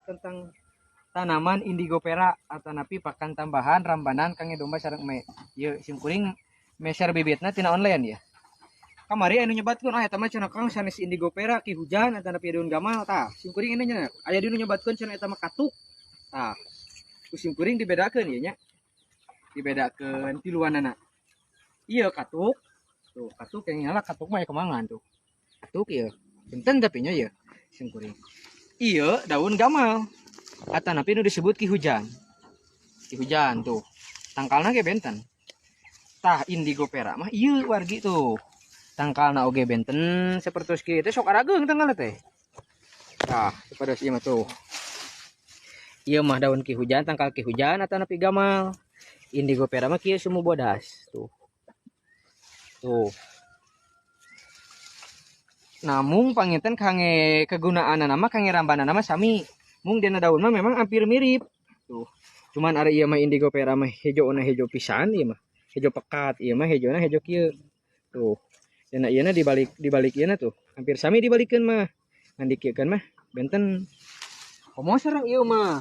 Tentang tanaman indigofera atanapi pakan tambahan rambanan kangge domba sareng eme. Ieu simkuring meser bibitna tina online ya. Kamari anu nyebatkeun, "Ah, eta mah," cenah, "Kang, sanes indigofera, ki hujan atanapi daun gamal." Tah, simkuring ini nya aya di nu nyebatkeun cenah eta mah katuk. Tah, ku simkuring dibedakeun ieu nya. Dibedakeun tiluanana. Ieu katuk. Tuh, katuk yang nyala, katuk mah ya kemangan tuh. Katuk ieu. Benten tapi nya ieu simkuring. Ieu daun gamal. Atanapi nu disebut ki hujan. Ki hujan tuh. Tangkalna ge benten. Tah, indigofera mah ieu, wargi, tuh. Tangkalna oge benten sapertos kieu teh, sok arageung tangkalna teh. Tah, sapertos ieu mah tuh. Ieu mah daun ki hujan, tangkal ki hujan atanapi gamal. Indigofera mah kieu, semu bodas tuh. Tuh. Namung panginten kangge kegunaanna mah, kangge rambanana mah sami. Mung dina daun mah memang hampir mirip. Tuh. Cuman ari ieu mah indigofera mah hejona hejo pisan ieu mah. Hejo pekat, ieu mah hejona hejo kieu. Tuh. Dina ieu na dibalik dibalik ieu tuh. Hampir sami dibalikeun mah. Ngan dikieukeun mah benten. Komo sareng ieu mah.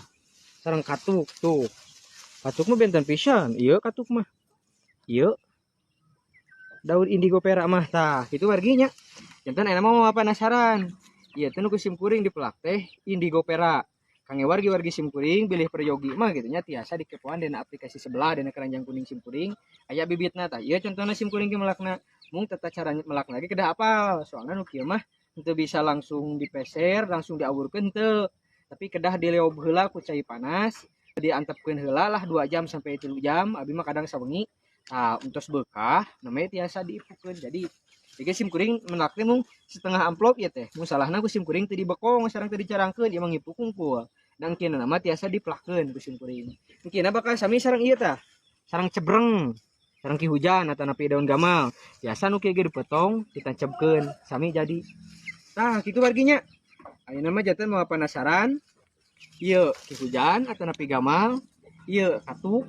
Sareng katuk tuh. Katuk mah benten pisan. Ieu katuk mah. Ieu daun indigofera mah, tah kitu, warginya. Janten ayeuna mah mau penasaran. Ieu teh nu ku simkuring dipelak teh indigofera. Kangge wargi-wargi simkuring bilih peryogi mah gitu nya, tiasa dikepoan dina aplikasi sebelah, dina keranjang kuning simkuring aya bibitna. Tah, ieu contohna simkuring ge melakna. Mung tata cara melakna ge kedah apal, soalna nu kieu mah henteu bisa langsung dipeser, langsung diawurkeun teu, tapi kedah dileob heula ku cai panas, diantepkeun heula lah 2 jam sampai 3 jam, abi mah kadang sawengi. Tah, entos beukah namanya tiasa diipukeun. Jadi simkuring melak teh mung setengah amplop ya teh. Mung salahna ku simkuring teu dibekong sareng teu dicarangkeun, ieu mah ngipuk kungkul. Dan kina mah tiasa dipelakeun ku simkuring. Kina bakal sami sareng ieu tah. Sareng cebreng. Sareng ki hujan atanapi daun gamal. Biasa nu kieu ge dipotong, ditancapkeun, sami jadi. Tah, kitu, warginya. Ayeuna mah janten mau penasaran. Ieu ki hujan atanapi gamal, ieu katuk,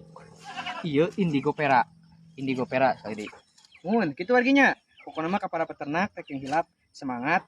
ieu indigofera. Indigofera tadi. Mun kitu, warginya. Pokoknya mah ka para peternak teh hilap semangat.